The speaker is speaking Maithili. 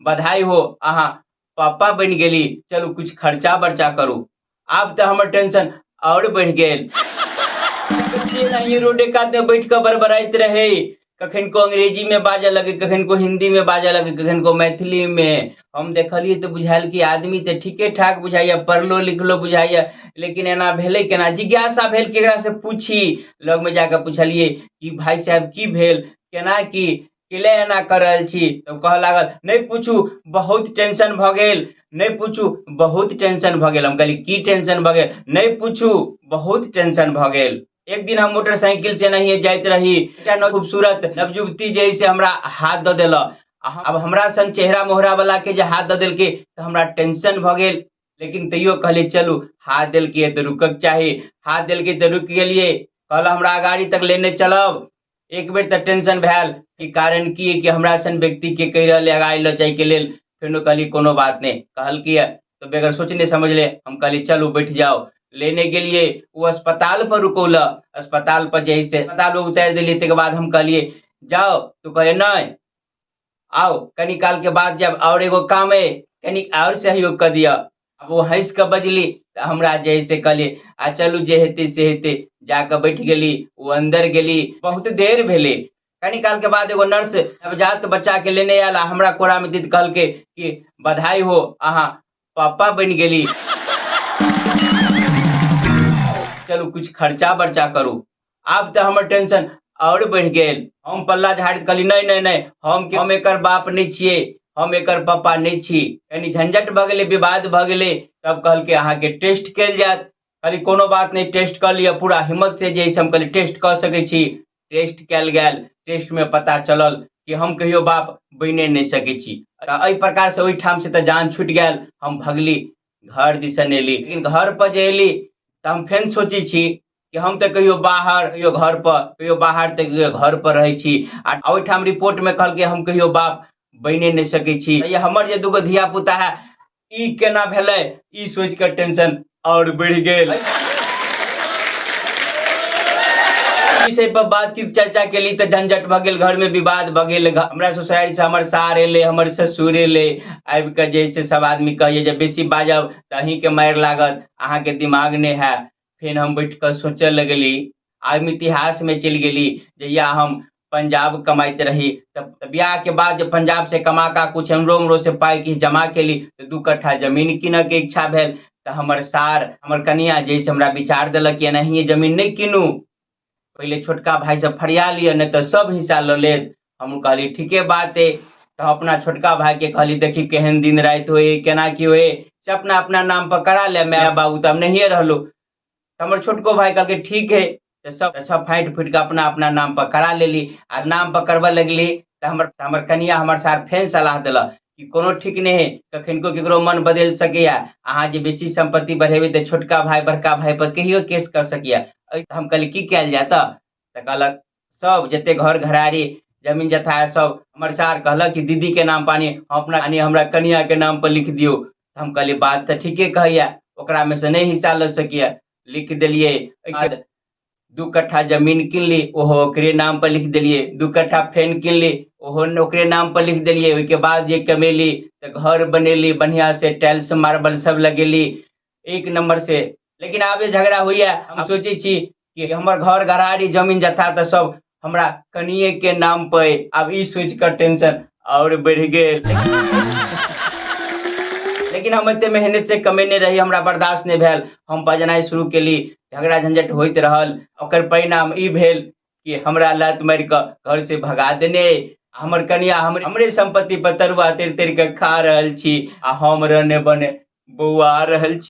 बधाई हो, अहाँ पापा बनि गेली, चलू किछु खर्चा बर्चा करू। आब तऽ हमर टेंशन आओर बढ़ि गेल। एनाहिए रोडे कात मे बैठ कऽ बड़बड़ाइत रहै, कखन को अंग्रेजी में बाजऽ लगे, कखन को हिंदी में बाजऽ लगे, कखन को मैथिली में। हम देखलियै तऽ बुझायल कि आदमी तऽ ठीके ठाक बुझाइया, पढ़लो लिखलो बुझाइया, लेकिन एना भेलै केना? जिज्ञासा भेल कि एकरा से पूछी। लग में जाकऽ पुछलियै कि भाई साहब की भेल, केना की केले एना कऽ रहल छी? तऽ कहऽ लागल, नहि पूछू, बहुत टेंशन भऽ गेल, नहि पूछू, बहुत टेंशन भऽ गेल। हम कहली, की टेंशन भऽ गेल? नहि पूछू, बहुत टेंशन भऽ गेल। एक दिन हम मोटरसाइकिल से एनाहिए जाइत रही, एकटा नव खूबसूरत नवयुवती जे से हमरा हाथ दऽ देलक। आब हमरा सन चेहरा मोहरा वाला के जे हाथ दऽ देलकै तऽ हमरा टेंशन भऽ गेल, लेकिन तैयो कहलियै चलू, हाथ देलकै तऽ रुकक चाही। हाथ देलकै तऽ रुकि गेलियै। कहल हमरा गाड़ी तक लेने चलब। एक बेर तऽ टेंशन भेल कि कारण की कि हमरा सन व्यक्ति के कहि रहल अगाड़ी लऽ जायके लेल। फेनो कहली कोनो बात नहि। कहलकै तऽ बगैर सोचने समझले हम कहली चलू बैठ जाओ। लेने गेलियै, ओ अस्पताल पर रुकौल। अस्पताल पर जे से अस्पताल में उतारि देलियै। ताहिके बाद हम कहलियै जाओ, तो कहले नहि आउ, कनी काल के बाद जब और एगो काम है, कनी और सहयोग कऽ दिअ। आब ओ हँसि कऽ बजली तऽ हमरा जे से कहलियै आ चलू, जे हेतै से हेतै। जाकऽ बैठ गेली, ओ अन्दर गेली। बहुत देर भेलै। कनी काल के बाद एगो नर्स नवजात बच्चा के लेने आयल आ हमरा कोरा में दैत कहलकै कि बधाई हो, अहाँ पापा बनि गेली, चलू किछु खर्चा बर्चा करू। आब तऽ हमर टेंशन आओर बढ़ि गेल। हम पल्ला झाड़ैत कहली, नहि नहि नहि, हम एकर बाप नहि छियै, हम एकर पापा नहि छी। कनि झंझट भऽ गेलै, विवाद भऽ गेलै। तब कहलकै अहाँके टेस्ट कयल जायत। कहली कोनो बात नहि, टेस्ट कऽ लिअ। पूरा हिम्मत से जे हम कहली टेस्ट कऽ सकै छी। टेस्ट कयल गेल। टेस्ट मे पता चलल कि हम कहियो बाप बनिए नहि सकै छी। तऽ एहि प्रकार से ओहिठाम से तऽ जान छुटि गेल। हम भगली, घर दिसन एली। लेकिन घर पर जे एली तऽ हम फेर सोचै छी कि हम तऽ कहियो बाहर कहियो घर पर, कहियो बाहर तऽ कहियो घर पर रहै छी, आ ओहिठाम रिपोर्टमे कहलकै हम कहियो बाप बनिए नहि सकै छी। ई हमर जे दूगो धिया पुता है, ई केना भेलै? ई सोचि कऽ टेंशन आओर बढ़ि गेल। विषय पर बातचीत चर्चा केली तऽ झंझट भऽ गेल, घरमे विवाद भऽ गेल। हमरा ससुरारि से हमर सार एलै, हमर ससुर एलै। आबि कऽ जे से सब आदमी कहैया जे बेसी बाजब तऽ अहीँके मारि लागत, अहाँके दिमाग नहि है। फेर हम बैठ कऽ सोचऽ लगली, आब इतिहासमे चलि गेली। जहिया हम पंजाब कमाइत रही तऽ बियाहके बाद जे पंजाब से कमा कऽ कुछ एम्हरो उम्हरो से पाइ किछु जमा केली तऽ 2 कट्ठा जमीन कीनऽके इच्छा भेल। तऽ हमर सार, हमर कनिया जे से हमरा विचार देलक कि एनाहिए जमीन नहि कीनू, पहिले छोटका भाई से फरिया लिअ, नहि तऽ सब हिस्सा लऽ लेत। हम कहली ठीके बात है। तऽ अपना छोटका भाई के कहली देखी केहन दिन राति होए, केना की होए, से अपना अपना नाम पर करा ले, माय बाबू तऽ हम नहिए रहलहुँ। तऽ हमर छोटको भाई कहलकै ठीक है। तऽ सब फाटि फूटि कऽ अपना अपना नाम पर करा लेली। आ नाम पर करबऽ लगली तऽ हमर कनिया, हमर सार फेर सलाह देलक कि कोनो ठीक नहि है, कखनको केकरो मन बदलि सकैया, अहाँ जे बेसी सम्पत्ति बढ़ेबै तऽ छोटका भाई बड़का भाई पर कहियो केस कऽ सकैया। हम कहली की कयल जाय? तऽ कहलक सब जते घर घरारी जमीन जथा है सब, हमर सार कहलक कि दीदी के नाम पानी हम अपना यानी हमरा कनिया के नाम पर लिख दियौ। हम कहलियै बात तऽ ठीके कहैया, ओकरा में से नहि हिस्सा लऽ सकैया। लिख देलियै। बाद 2 कट्ठा जमीन किनली, ओहो ओकरे नाम पर लिख देलियै। 2 कट्ठा फेन किनली, ओहो ओकरे नाम पर लिख देलियै। ओहिके बाद जे कमेली तऽ घर बनेली बढ़िया से, टाइल्स मार्बल सब लगेली एक नंबर से। लेकिन आब जे झगड़ा होइया, हम सोचै छी कि हमर घर घरारी जमीन जथा तऽ सब हमरा कनिए के नाम पर। आब ई सोचि कऽ टेंशन आओर बढ़ि गेल। लेकिन हम एते मेहनत से कमेने रही, हमरा बर्दाश्त नहि भेल, हम बजनाइ शुरू केली। झगड़ा झंझट होइत रहल। ओकर परिणाम ई भेल कि हमरा लात मारि कऽ घर से भगा देने। हमर कनिया हमरे सम्पत्ति पर तरुआ तर तर कऽ खा रहल छी आ हम रहने बने बौआ रहल छी।